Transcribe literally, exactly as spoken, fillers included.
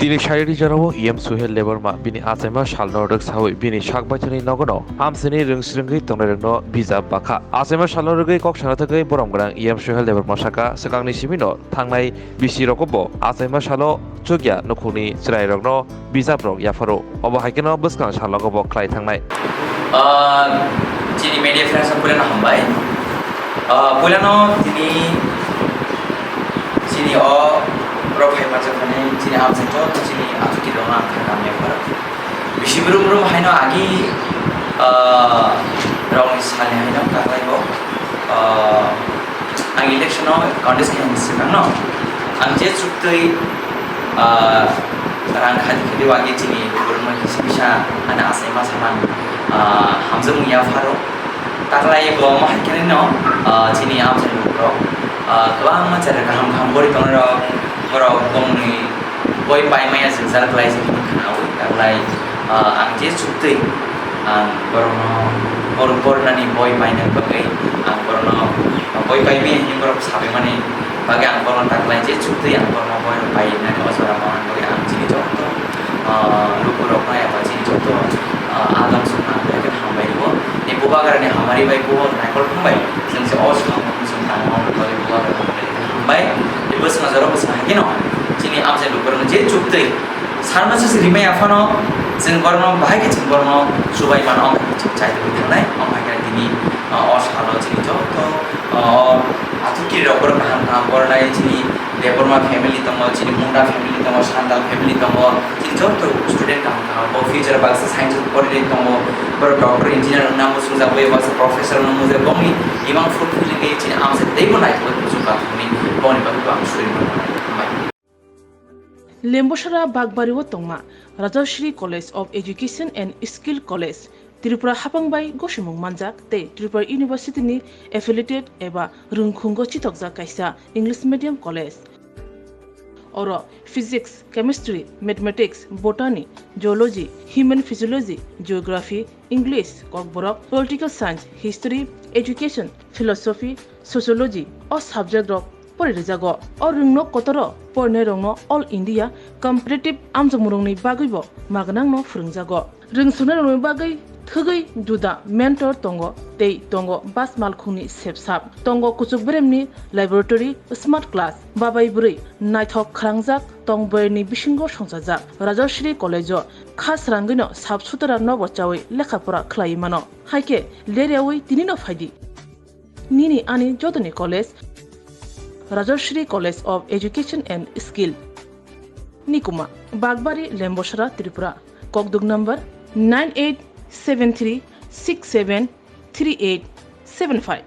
Tini sairi jorao E M Suhel Debbarma bini achaima salno rwksawi bini sakbaithani nogono amchaini rwngsrwngwi tongnairokno bijap bakha. Achaima salno rwgwi kok sana thangwi borom gwnang E M Suhel Debbarma saka, swkangni simino thangnai bisi rogo bo achaima salo chukya nukhungni chwrairokno bijaprok yapharo. Obo hai kheno bwskang salogo bo khlai thangnai. Ah, chini media friends rok puilano hambai. Ah, puilano tini chini o rok hai manjakmani chini amchaini joto chini athukirokno ang kha kamya pharo. Bisi brum brum haino agi, ah, rokni salni haino kaklaibo, ah, ang election o contest khaini swkangno ang je chuktwi, ah, rang khadi khadi wagi chini borokno kisa kisa ani achaima samani, ah, hamjakmung yapharo. Taklai bo omo hai kheno, ah, chini amchaini lukurok, ah, kwbangma cherai kaham kaham bori tongnai rok, borok bongni boi paimaya jwngjal khlai se hwnwi khnaui. Taklai, ah, ang je chuktwi ang borokno, borok pornani boi paina bagwi ang borokno, ah, boi paimaya hwnwi borok sabaimani bagwi ang borokno taklai je chuktwi ang borokno boi rok painani o jora mangna bagwi ang chini joto, ah, lukurokno eba chini joto, ah, adamsokno ang belai kheno hambai rwo. Ni bubagrani hamari bai bubo naikol thangbai. Chwng se o samung chwng tangma bagwi bubagrani hambai rwo. Tei bwskango jorao bwskango hai kheno chini amchaini lukurokno je chuktwi sanma se rimai aphano chwng borokno bahai khe chwng borokno chubai mano, omo hai khe chwng chai tongwi thangnai. Omo hai khe tini, ah, o salo chini joto, ah, athukiri rok borok kaham kaham pornai chini Debbarma family tongo, chini Munda family tongo, Sandal family tongo, chini joto student kaham kaham bo future baksa science o porinai tongo, borok doctor, engineer wngna muchungjak bai baksa professor wngna muchungjak, bongni imang fulfilling khe chini amchaini teibo naithok muchung kha hwnwi bongni bagwi bo ang suri mano. Hambai. Lembosara Bakbari o tongma Rajashri College of Education and Skill College, Tripura hapang bai gosimung manjak tei Tripura University ni affiliated eba rwngkhungo chitokjak kaisa English medium college. Oro Physics, Chemistry, Mathematics, Botany, Zoology, Human Physiology, Geography, English, Kokborok, Political Science, History, Education, Philosophy, Sociology o subject rok pori rijago. O rwngno kotoro porinairokno All India Competitive amjokmungrokni bagwibo magnangno phwrwngjago. Rwngsuknairokni bagwi thwgwi juda mentor tongo tei tongo bas malkhungni sepsap, tongo kuchuk beremni laboratory, smart class, babai bwrwi naithok khwrangjak tong boyarni bisingo songchajak. Rajashri College-o kha srangwino sap sutara nogo chawi lekha pora khlaiwi mano. Hai khe leryawi tinino phaidi. Nini ani jotoni college, Rajashri College of Education and Skill. Nikuma, Bakbari, Lembosara, Tripura. Kokduk number nine eight seven three six seven three eight seven five.